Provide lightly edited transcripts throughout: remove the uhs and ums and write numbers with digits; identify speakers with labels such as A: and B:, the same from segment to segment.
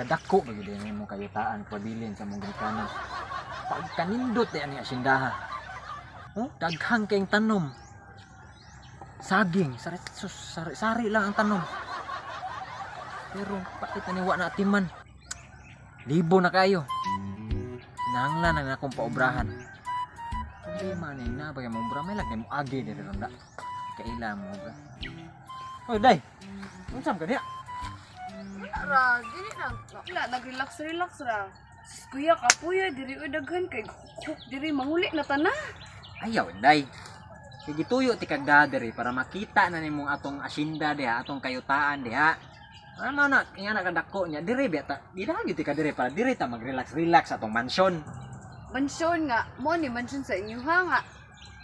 A: Kadako ba gyud ni imong kayutaan pabilin sa imong ginikanan. Pagkanindot di ani asindaha. Oh, daghang kayong tanom. Saging, sari, sus, sari, sari lang ang tanom. Pero pait na ni wa na atiman. Libo na kayo. Nangla na akong paobrahan. Problema ni na bagay mo obra may lag mo agi diri ronda. Kaila mo obra. Oy, day. Unsa man ka diha?
B: Wala ra, dili na. Wala, nag-relax relax ra. Sus kuya, kapuya, diri oy daghan kay huk diri manguli na tana.
A: Ayaw, inday. Kay gituyo ti kag diri para makita na nimong atong asyenda diha, atong kayutaan diha. Ano na, nga nakadako niya, dire ba ta? Di na gyud ti ka dire para dire ta mag-relax-relax atong mansyon.
B: Mansyon nga, mo ni mansyon sa inyo ha nga.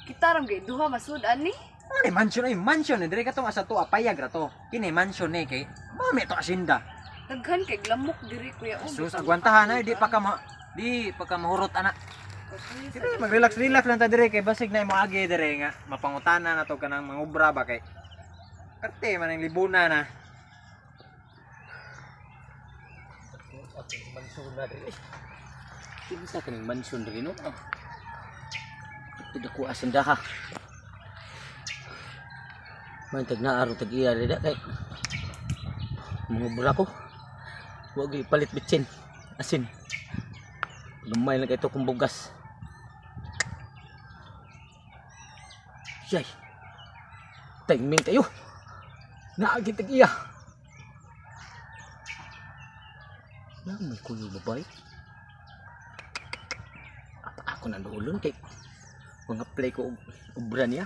B: Kita ram gay duha masud ani.
A: Ano ni mansyon ay mansyon ni dire katong asa to apayag ra to. Kini mansyon ni kay mao mi to asyenda.
B: Daghan kay lamok diri kuya. Oh,
A: Sus, agwantahan ay di pa ka mahurot ana.
B: Kapuya sa
A: Dire mag-relax-relax lang ta dire kay basig na imo agi dire nga mapangutana na to kanang mangubra ba kay karte man ang libuna na.
C: Atong mansyon na diri. Kinsa kaning mansyon diri no? Ah. Ito dako asindaha. Man tag naaro tag iya diri kay mga bura ko. Wa gyud palit bitsin. Asin. Gamay lang kay to kong bugas. Yay. Timing kayo. Naagi tag iya. Na may kuyo babae. Apa ako na duolon kay mga play ko og obra niya.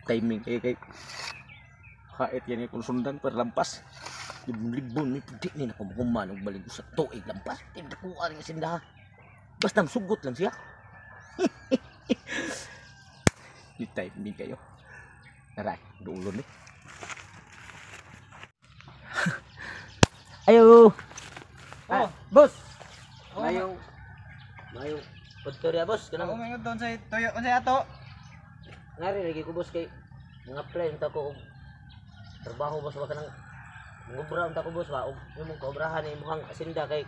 C: Timing kay kay hait yan kung sundan per lampas. Libon-libon ni pudi ni na kumukuman og balig sa tuig lampas. Tindakuan nga sindaha. Basta sugot lang siya. Ni timing kayo. Naray, duolon ni. Ayo.
A: Oh,
C: Boss.
A: Oh,
C: Mayo. Mayo. Padto riya, boss.
A: Ako
C: Kanang
A: may doon sa tuyo unsay ato?
C: ngari lagi ko, boss, kay mga apply unta ko og trabaho, boss, ba kanang mangobra unta ko, boss, ba og imong kaobrahan ni imong asinda kay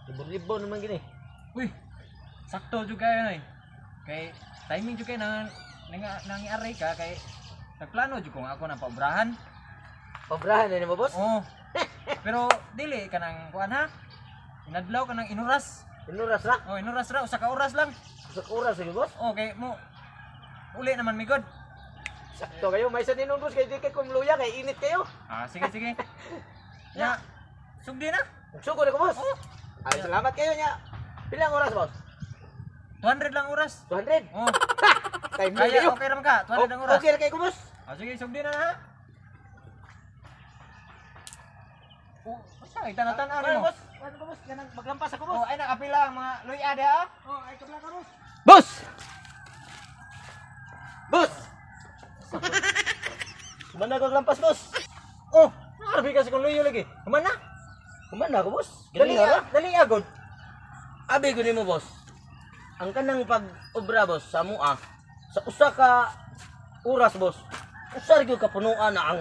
C: libon-libon naman gini.
A: Uy, sakto jud kayo nay. Kay timing jud kay nang nang nangiaray ka kay nagplano jud ko nga ako na paobrahan.
C: Paobrahan na nimo, boss?
A: Oo. Pero dili ka nang kuan ha. Inadlaw ka nang inuras.
C: Inuras ra.
A: Oh, inuras ra usa ka oras lang.
C: Sa oras lagi, boss.
A: Okay mo. Uli naman mi god.
C: Sakto kayo, may sa ninon, boss, kay di kay kumluya kay init kayo.
A: Ah, sige sige. Ya. Sugdi na.
C: Sugod ako, boss.
A: Oh,
C: Ay, salamat kayo niya. Pilang oras, boss?
A: 200 lang oras.
C: 200.
A: Oh,
C: Timing
A: kaya
C: kayo.
A: okay ra man ka. 200 lang oras.
C: Okay ra kayo ko, boss.
A: Ah, sige, sugdi na ha. Oh, basta itana-tanaw
C: Ano,
A: nimo.
C: boss? Ano ko, boss? Kanang maglampas ako, boss.
A: Oh, ay nakapila ang mga luya diha. Oh, ay kapila ka, boss.
C: Boss! Boss! Human na ako lampas, boss.
A: Oh, nakabi kasi kung luyo lagi. Human na.
C: Human na ako, boss.
A: Dali
C: Dali ra.
A: dali agod.
C: Abi ko nimo, boss. Ang kanang pag-obra, boss, sa mua, sa usa ka oras, boss. Usa ra gyud ka punuan na ang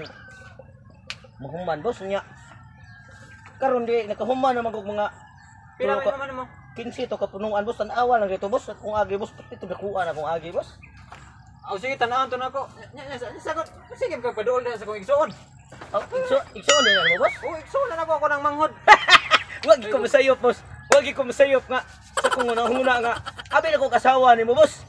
C: mahuman, boss niya. Karon di nakahuman na man kog mga
A: Pila
C: tulo
A: man naman mo?
C: 15 to ka punuan, boss. Tan-awa lang dito, boss. At kung agi, boss, pati ito nakuha na kung agi, boss.
A: Oh, sige, tan-awon to na ako. Nya nya sagot. Sige ka paduol na sa kong igsuon.
C: Oh, igso, igsoon din na mo, boss.
A: Oh, igsuon na nako ako ng manghod.
C: Wag ko masayop, boss. Wag ko masayop nga. Sa kung una nga. Abi na ko kasawa nimo, boss.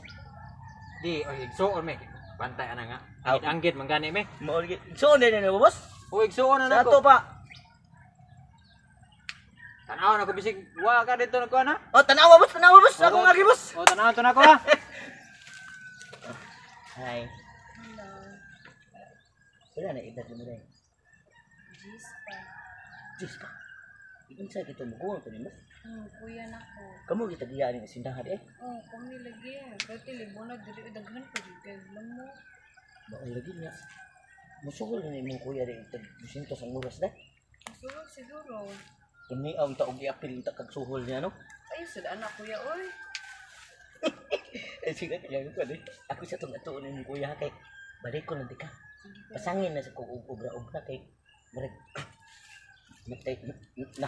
A: Di, oh, igsuon me. Bantay ana nga.
C: Aw.
A: Anggit man gani me.
C: Mao lagi. Igsoon din na nimo, boss.
A: Oh, igsuon na
C: Sa
A: nako.
C: ato pa.
A: Tan-awon ako bisig wa ka dito nagkuan ha.
C: Oh, tanawa, boss, tanawa, boss. Ako nga boss.
A: Oh, tan-awon to nako ha.
C: Hi.
B: Hello.
C: Wala na edad mo rin.
B: Jis pa.
C: Diyos pa. Unsa kito mo ko nimo?
B: Kuya na ko.
C: Kamo kita giya ning sindahan eh.
B: Oh, kami lagi. Pwede libo na diri oy daghan pa jud kay lamok.
C: Mao lagi niya. Musuhol na imong kuya rin tag 200 ang oras na.
B: Masulog siguro.
C: Kuni ang taog iapil ta kag suhol niya no.
B: Ay, sad anak kuya oy.
C: Eh sige kaya ko eh. Ako sa tong atuon imong kuya kay balik ko lang di ka.
B: Sige kuya.
C: Pasangin na sa kog obra-obra kay murag Matay na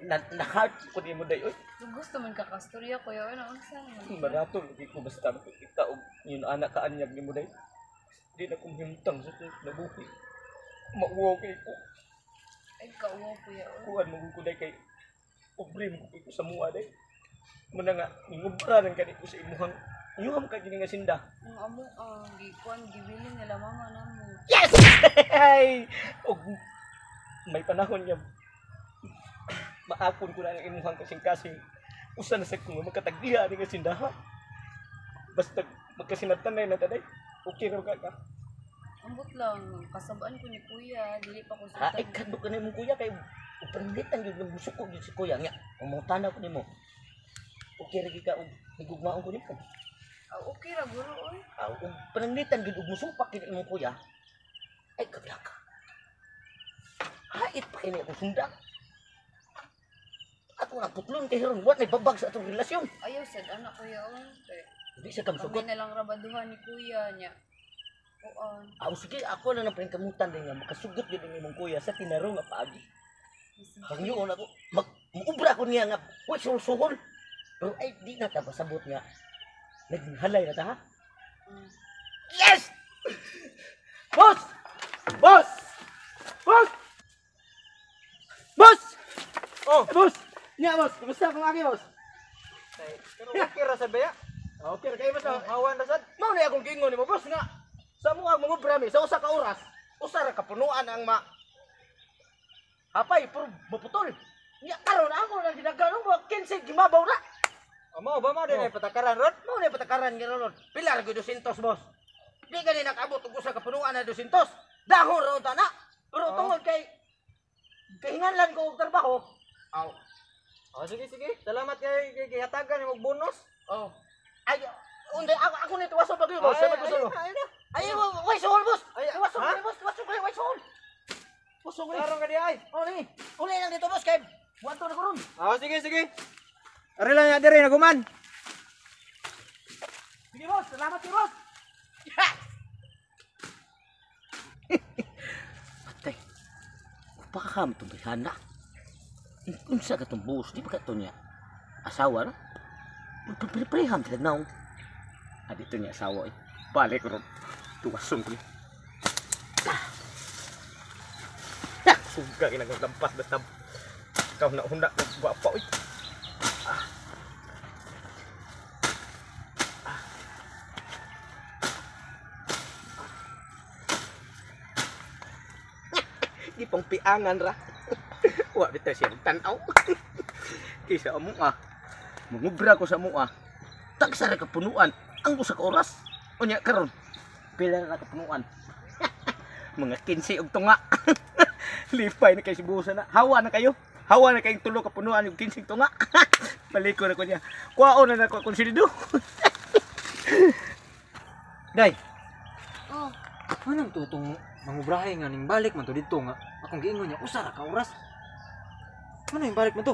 C: na na heart ko nimo day oy.
B: Gusto man ka kastorya kuya oy, naunsa man.
C: Marato lagi ko basta makikita og yun anak ka anyag nimo day. Di na kong himtang sa akong nabuhi. Mauwaw kay ko.
B: Ay kauwaw kuya oy.
C: Kuan mo ko day kay pobre mo ko sa mua day. Muna nga ningubra nang gani ko sa imuhang imuhang ka gini nga sinda.
B: Ang amo ang gikuan gibilin nila mama namo.
C: Yes! Ay! Og may panahon niya maapon ko na ang imuhang kasing-kasing. Usa na sa kung makatagdiha ni nga sindaha. Basta magkasinabtanay na taday. Okay ra ka ka.
B: Ambot lang kasabaan ko ni kuya, dili pa ko
C: Ah, ay kadto ka nimo kuya kay uprangitan gyud ng musuko gyud si kuya nya. Umutana ko nimo. Okay ra gyud ka og higugmaon ko nimo.
B: Ah, okay ra guro oy.
C: Ah, ug pananglitan gyud og musupak gyud imong kuya. Ay kabila ka. Hait pa kini akong sunda. Ato na putlon kay hiron wa nay babag sa atong relasyon.
B: Ayaw sad anak kuya oy. Kay
C: Di sa kamsugot.
B: kami na lang rabaduhan ni kuya niya. Oo.
C: Ah, sige, ako na lang kamutan din nga makasugot gyud ang imong kuya sa tinarong nga paagi. Pangyoon ako, mag muubra ko niya nga, uy, suhol. Pero ay, di na ta pasabot nga. Naghalay na ta, ha?
B: Mm.
C: Yes! Boss! Boss! Boss! Boss!
A: Oh.
C: Eh, boss! Nya, boss! Kumusta kung aki, boss?
A: Pero okay ra sa baya.
C: Okay, ra kayo, boss.
A: Oh, hawan ra sad.
C: Mao na akong giingon nimo, boss, nga. Sa mo ang mga brami, sa usa ka oras, usa ra ka punuan ang ma... Hapay, pero maputol. Nya, karon ako na ginagano mo, 15 gimabaw na.
A: Mao ba mao din ay patakaran ron?
C: Mao na patakaran nga ron. Pila ra gyud 200, boss. Di gani nakaabot og usa ka punuan na 200. Dahon ra unta na. Pero
A: Oh.
C: tungod kay kahinganlan ko og trabaho. Aw.
A: Oh, sige sige. Salamat kay kay gihatagan nimo og bonus.
C: Oh. Ay, unday ako ako ni tuwason pag boss. Sa gusto mo.
A: Ay, ay,
C: Ay, way suhol, boss.
A: Ay,
C: Tuwason
A: ha?
C: ko boss, tuwason ko way suhol. Tuwason ko.
A: Karon ka di ay.
C: Oh, ni. Uli lang dito, boss, kay buhaton na ko ron.
A: Oh, sige sige. Ari lang ya diri naguman.
C: Sige, boss. Salamat kay boss. Patay. Upakam itong bihana. Unsa ka itong buhos, di ba ka ito niya? Asawa, no? Pagpre-preham talaga naong. Ah, dito niya asawa eh. Balik ron. Tuwason ko niya. Ah! Suga ginagong lampas basta ikaw na huna ko gwapa oy. Di pang piangan ra. Wa bitaw siya tanaw. Kaysa amo ah. Mangubra ko sa mua. Tagsa ra ka punuan ang usa ka oras. Unya karon pila ra ka punuan. Mga 15 og tunga. Lipay na kay sibusa na. Hawa na kayo. Hawa na kayong tulo ka punuan og 15 tunga. Baliko na ko niya. Kuwaon na nako akong sildo.
A: Day,
B: Oh,
A: anong tutong mangubrahe nga ning balik man to didto nga akong giingon niya usa ra ka oras. Ano yung balik man to?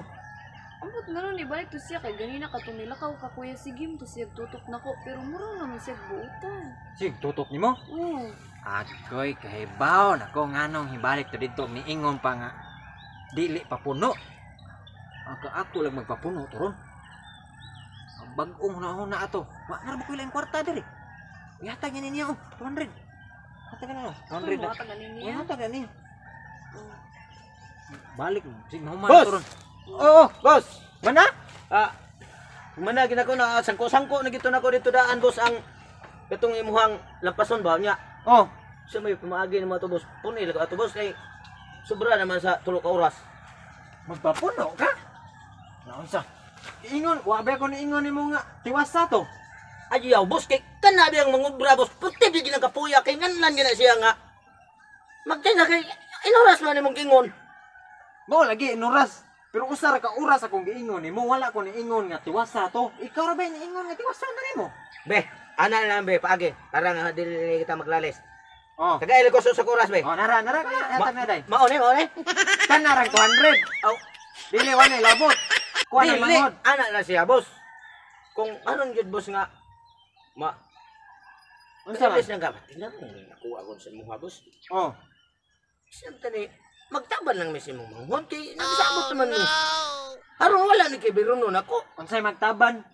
B: ambot na ron ibalik to siya kay ganina ka tumilakaw ka kuya sigim to siya tutok nako pero mura naman siya buutan.
A: Sig tutok nimo.
B: Oo.
A: Agoy kahibaw nako nganong hibalik to didto niingon pa nga dili pa puno. Aga ako lang magpapuno to ron. Ang Bag-ong huna-huna ato. Wa na ra ba ko ilang kwarta diri. Ihatag niya ninyo, oh, 200. Hatag na, 200 na.
B: Mga taga niya.
A: Ihatag na niya.
B: Oo.
A: Balik, sig mahuman
C: Boss!
A: to ron. Oo,
C: Boss!
A: mana?
C: Ah, humana gina ko na sangko-sangko na gito nako dito daan boss ang katong imuhang lampason ba nya.
A: Oh,
C: Sa may pamaagi ng mga to boss. Punil ko ato boss kay sobra naman sa tulo ka oras.
A: magpapuno ka? Naunsa? Ingon, wa ba ko niingon nimo nga tiwasa to?
C: Ayaw boss kay kana ang mangubra boss. Puti di ginang kapuya kay nganlan gina siya nga. Magtinga kay inoras man imong gingon.
A: Mao lagi inuras. Pero usa ra ka oras akong giingon nimo, wala ko niingon nga tiwasa to. Ikaw ra ba niingon nga tiwasa na nimo?
C: Be, ana na lang be paagi para nga dili kita maglalis.
A: Oh.
C: Tagail ko sa oras be.
A: Oh, nara, nara, hatag na day.
C: Mao ni, mao ni.
A: Kanarang 200.
C: Aw,
A: Dili wala labot. Kuha na
C: dili
A: mangod.
C: ana na siya boss. Kung anon gyud boss nga ma
A: Unsa man?
C: Unsa nang gamat? Tingnan mo, nakuha ko sa imuha boss.
A: Oh.
C: Siyempre ni, Magtaban lang mi sa imong manghod kay nagsabot naman mi. Aron wala ni kay birunon ako.
A: Unsay magtaban?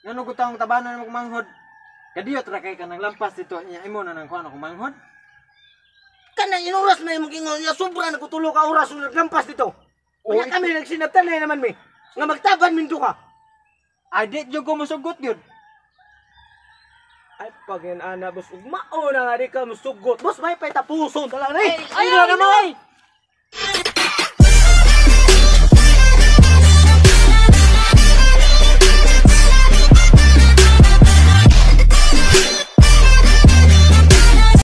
A: Ngano ko taong tabanan mo manghod? Kadiyot ra kay ka nang lampas dito niya imo na nang kuan ako manghod.
C: Kanang inuras na imong ingon niya sobra na ko tulo ka oras ug naglampas dito. Unya kami nagsinabtan na naman mi nga magtaban min duha.
A: Ay di jud ko mosugot gyud.
C: Ay pagin ana boss ug mao na nga di ka musugot. Boss may pay tapuson tala ni.
A: Ay, ay, na mo ay.